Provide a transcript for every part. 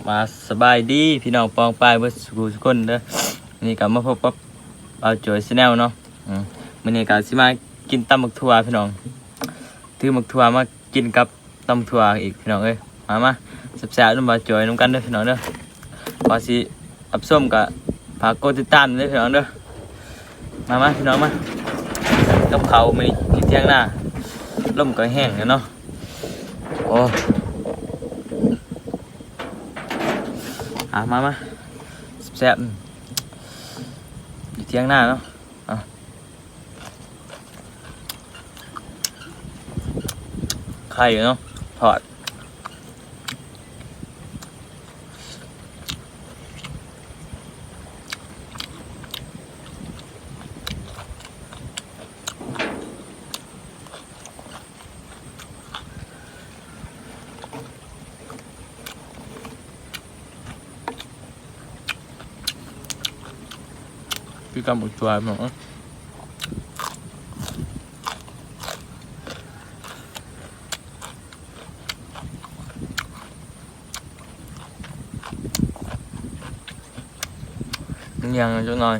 ມາສະບາຍດີພີ່ນ້ອງປ້ອງປາຍເບິດສູ່ຜູ້ສູ່ຄົນເດີ. ມື້ນີ້ກໍມາພົບກັບບ່າວຈອຍ Channel ເນາະ. ອືມ ມື້ນີ້ກໍຊິມາກິນຕຳບັກຖົ່ວພີ່ນ້ອງ, ຖືບັກຖົ່ວມາກິນກັບຕຳຖົ່ວອີກພີ່ນ້ອງເອີຍ. ມາ ມາແຊບໆນຳບ່າວຈອຍນຳກັນເດີພີ່ນ້ອງເດີ. ກ່ອນຊິຮັບຊົມກໍຝາກກົດຕິດຕາມເດີພີ່ນ້ອງເດີ. ມາ ມາພີ່ນ້ອງມາ ກັບເຂົ້າມື້ນີ້ຢູ່ຖຽງນາ, ລົມກໍແຮງແລ້ວເນາະ. ໂອ້ ອາ ມາ ມາແຊບໆ ຢູ່ຖຽງນາເນາະ. ເອົາ ໄຂ່ເນາະ ທອດ. ຄືກັບໝູກຈວຍເນາະ. ຍັງຈັກໜ້ອຍ.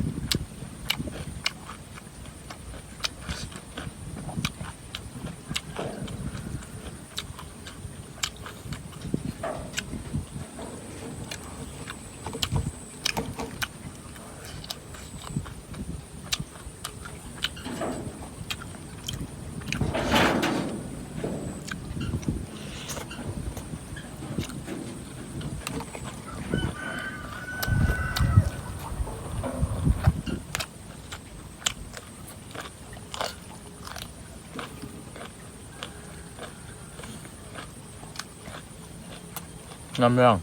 ນ້ຳແດງ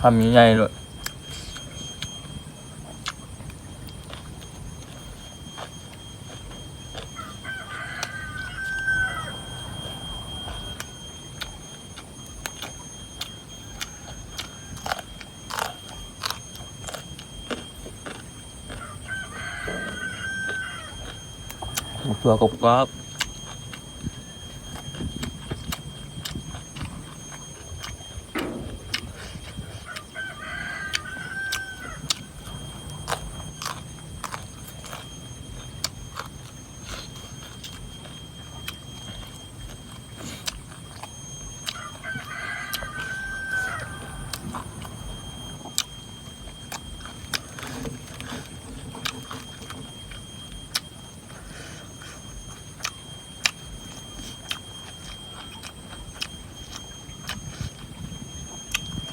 ຄຳໃຫຍ່ໆໂລດ. ໝາກຖົ່ວກອບໆ.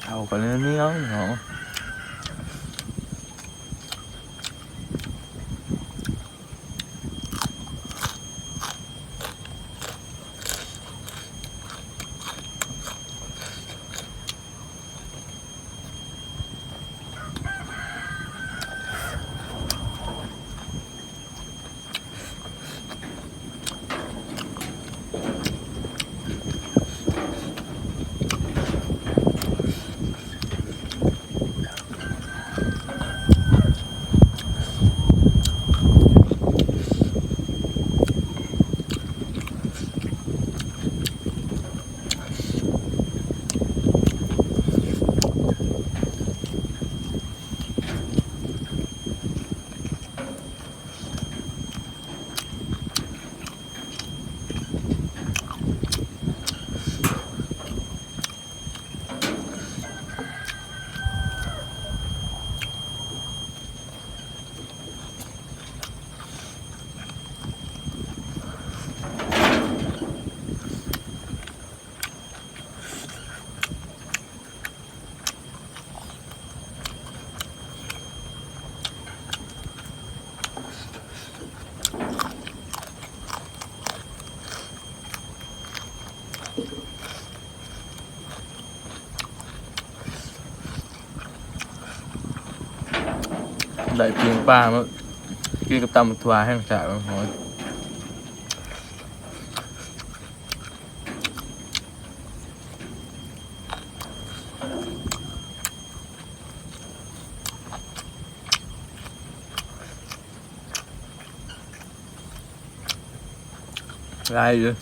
ເຂົ້າກໍເໜີຍໆເນາະ. ໄດ້ປີ້ງປາມາກິນກັບຕຳຖົ່ວແຮງແຊບ. ໂອ້ຍ ອ ຫຼາຍຢູ່.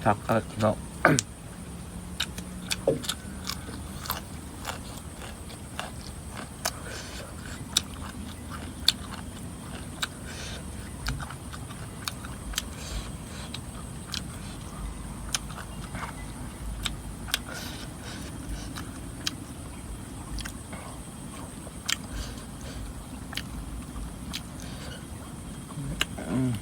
ຄັກຄັກເນາະ. ອືມ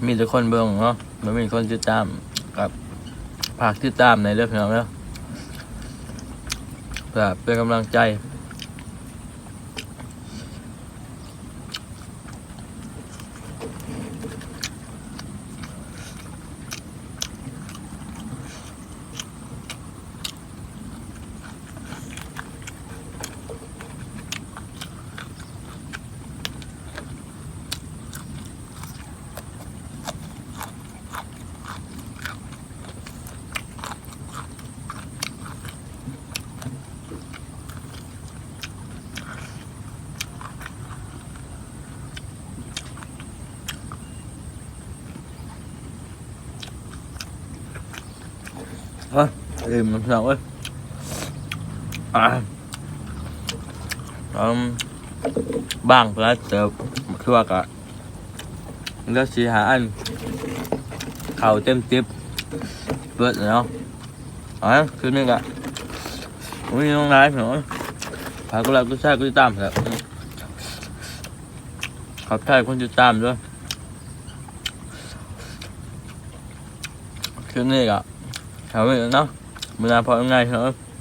ມີແຕ່ຄົນເບິ່ງເນາະ ບໍ່ມີຄົນຕິດຕາມ ກໍຝາກຕິດຕາມແດ່ເດີພີ່ນ້ອງເດີ ເພື່ອເປັນກຳລັງໃຈ. ເອີຍ ອີ່ມແລ້ວພີ່ນ້ອງເອີຍ ອ່າ ອືມ ບາງຫຼາຍເຕີບ ຄືວ່າກະ ເຫຼືອສີ່ຫ້າອັນ ເຂົ້າເຕັມຕິບເບິດແລ້ວເນາະ. ເອົາ ຄລິບນີ້ກະ ໂອ້ຍ ນ້ອງນາຍພີ່ນ້ອງ ຝາກກົດໄລ ກົດແຊ ກົດຕິດຕາມແຫຼະ ຂອບໃຈຄົນຕິດຕາມເດີ. ຄລິບນີ້ກະເທົ່ານີ້ເນາະ ມື້ໜ້າພໍ້ກັນໃໝ່ເນາະ.